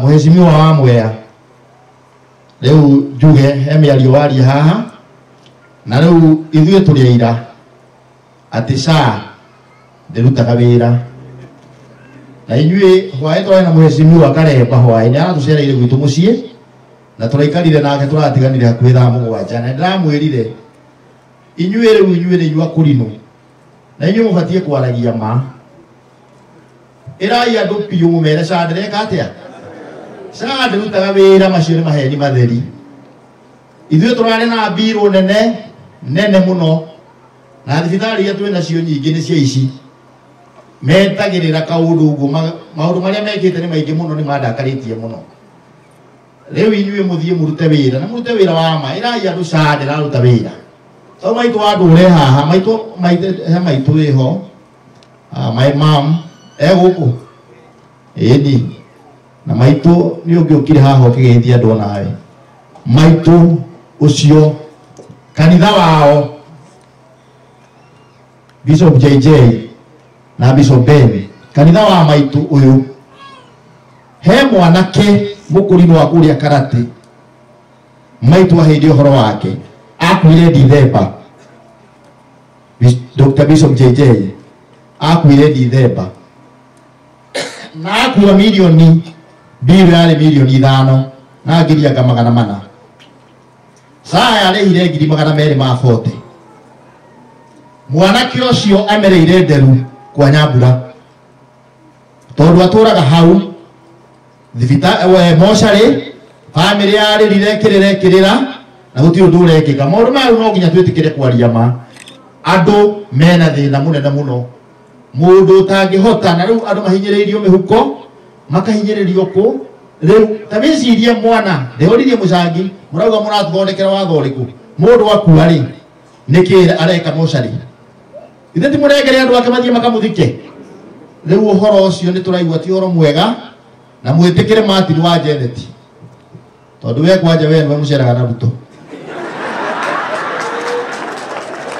Mheshimiwa wa Mwea rĩu njuge he mĩario waria haha na rĩu ithuĩ tũrĩ aira atĩ SHA ndĩrutaga wĩra na inyuĩ hwaĩ tũrarĩ na mheshimiwa Karemba hwaĩ nĩ aratũcereire gwitũ mũciĩ na tũraikarire nake tũratiganire hakuhĩ thaa 7 na ndĩramwĩrire inyuĩ rĩu inyuĩ nĩ inyuĩ akũrinũ na inyuĩ mũbatiĩ kwaragia ma ĩrai andũ biũ mũmere SHA ndĩreka atĩa SHA ndĩrutaga wĩra macio nĩ maheni matheri ithuĩ tũrarĩ na mbirũ nene nene mũno na thibitarĩ iria twĩ nacio nyingĩ nĩ cia ici metagĩrĩra kaũndũ ũguo maũndũ marĩa mekĩte nĩ maingĩ mũno nĩ mandakarĩtie mũno rĩu inyuĩ mũthiĩ mũrute wĩra na mũrute wĩra wa ma ĩrai andũ SHA ndĩraruta wĩra tondũ maitũ wa andũ ũre haha maitũ he maitũ wĩho my mom e gũkũ ĩni na maitũ nĩ ũngĩũkire haha ũkĩgeithia andũ onawe maitũ ũcio kanitha wao Bishop JJ na Bishop Ben kanitha wa maitũ ũyũ he mwanake mũkũrinũ wa kũrĩa Karate maitũ aheire ũhoro wake akuire Dithemba Dr. Bishop JJ akuire Dithemba na akua milioni mbirũ yarĩ milioni 5 na ngiri anga 400 SHA yarĩhire ngiri 240 mwanake ũcio amereire nderu kwa Nyambura tondũ atũraga hau thibitarĩ mocarĩ bamĩrĩ yarĩrire kĩrĩra kĩrĩra na gũtirĩ ũndũ ũrekĩka maũndũ maya no nginya twĩtĩkĩre kwaria ma andũ mena thĩna mũnene mũno mũndũ ũtangĩhota na rĩu andũ mahinyĩrĩirio mĩhuko makahinyĩrĩrio kũ rĩu ta wĩcirie mwana ndĩhũririe mũcangi mũrauga mũratũthondekera watho ũrĩkũ mũndũ akua rĩ nĩkĩ areka mocarĩ ithe ti mũrengere andũ ake mathiĩ makamũthike rĩu ũhoro ũcio nĩ tũraigua ti ũhoro mwega na mwĩtĩkĩre Martin wa Janet tondũ we kwanja we nĩwe mũceraga na Ruto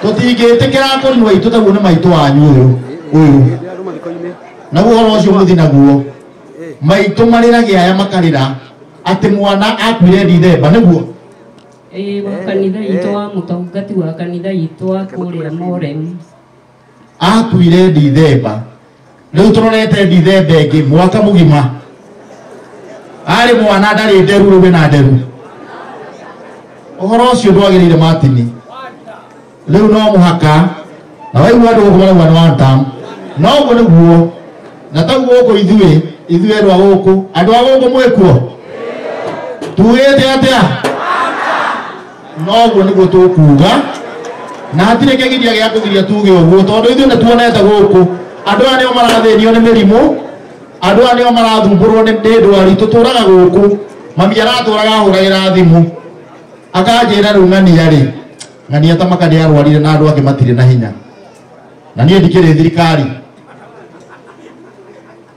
tũtingĩtĩkĩra akũrinũ aitũ taguo nĩ maitũ wanyu ũyũ ũyũ naguo ũhoro ũcio mũthi naguo maitũ marĩragia aya makarĩra atĩ mwana akuire Dithemba nĩguo ĩĩ wa kanitha itũ wa mũtungati wa kanitha itũ wa kũrĩa Morem akuire Dithemba rĩu tũrorete Dithemba ĩngĩ mwaka mũgima arĩ mwana ndarĩ nderu rĩu wĩna nderu ũhoro ũcio ndwagĩrĩire Martin rĩu no mũhaka na waigua andũ gũkũ marauga nĩ one term no ũguo nĩguo na taguo gũkũ ithuĩ ithuĩ andũ a gũkũ andũ a gũkũ mwĩkuo tugĩte atĩa no ũguo nĩguo tũkuga na hatirĩ kĩgiria gĩa kũgiria tuge ũguo tondũ ithuĩ nĩ tuonete gũkũ andũ aya nĩo marathĩnio nĩ mĩrimũ andũ aya nĩo marathumbũrwo nĩ ndwari tũtũraga gũkũ mami aratũraga ahũragĩra thimũ akanjĩra rĩu ng'ania rĩ ng'ania ta maka nĩarwarire na andũ angĩ matirĩ na hinya na niĩ ndikĩrĩ thirikari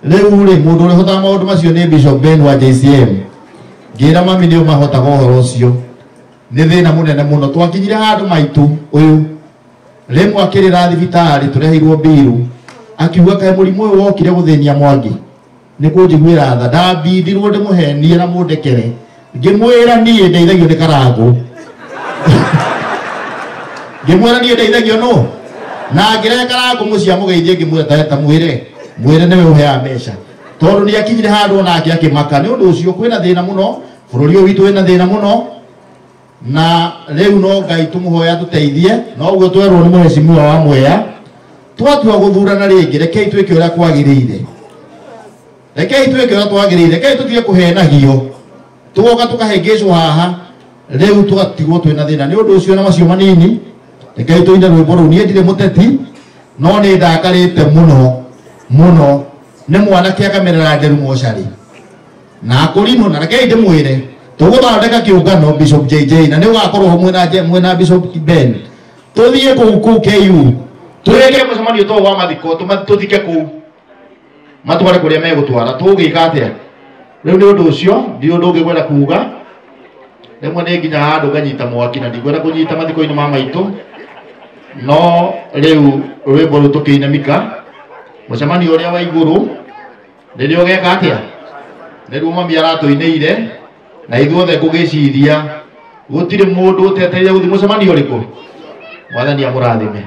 rĩu rĩ mũndũ ũrĩa ũhotaga maũndũ macio nĩ Bishop Ben wa JCM ngĩra mami nĩo mahotaga ũhoro ũcio nĩ thĩna mũnene mũno twakinyire handũ maitũ ũyũ rĩmwe akĩrĩra thibitarĩ tũreheirwo mbirũ akiuga kaĩ mũrimũ ũyũ wokire gũthĩnia Mwangi nĩ kũnjiguĩra tha ndambindirwo ndĩmũhenie na mũndekere ngĩmwĩra niĩ ndeithagio nĩ Karangũ ngĩmwĩra niĩ ndeithagio nũ na ngĩrehe Karangũ mũciĩ amũgeithie ngĩmwĩra ta mwĩre mwĩre nĩwe ũheaga mbeca tondũ nĩ akinyire handũ onake akĩmaka nĩ ũndũ ũcio kwĩna thĩna mũno bũrũri ũyũ witũ wĩna thĩna mũno na rĩu no Ngai tũmũhoya tũteithie no ũguo twerwo nĩ mheshimiwa wa Mwea twatua gũthurana rĩngĩ rekei twĩke ũrĩa kwagĩrĩire rekei twĩke ũrĩa twagĩrĩire rekei tũtige kũhenagio tũgoka tũkahĩngĩcwo haha rĩu tũgatigwo twĩna thĩna nĩ ũndũ ũcio na macio manini rekei tũine rwĩmbo rũu niĩ ndirĩ mũteti no nĩ ndakarĩte mũno mũno nĩ mwanake akamerera nderu mocarĩ na akũrinũ na rekei ndĩmwĩre tũgũthondeka kĩũngano Bishop JJ na nĩ ũgakorwo ho mwĩna Bishop Ben tũthiĩ kũu kũu KU tũrĩke mũcemanio to wa mathiko tũthike kũu matware kũrĩa megũtwara tũgĩka atĩa rĩu nĩ ũndũ ũcio ndirĩ ũndũ ũngĩ ngwenda kuga rĩmwe nĩ nginya handũ nganyita mwaki na ndikwenda kũnyita mathiko-inĩ ma maitũ no rĩu rwĩmbo rũu tũkĩinamika mũcemanio ũrĩa wa igũrũ rĩrĩa ũgeka atĩa Nĩruo mami aratũinĩire na ithuothe ngũgĩciria gũtirĩ mũndũ ũtetereire gũthiĩ mũcemanio ũrĩkũ. Mwathani amũrathime.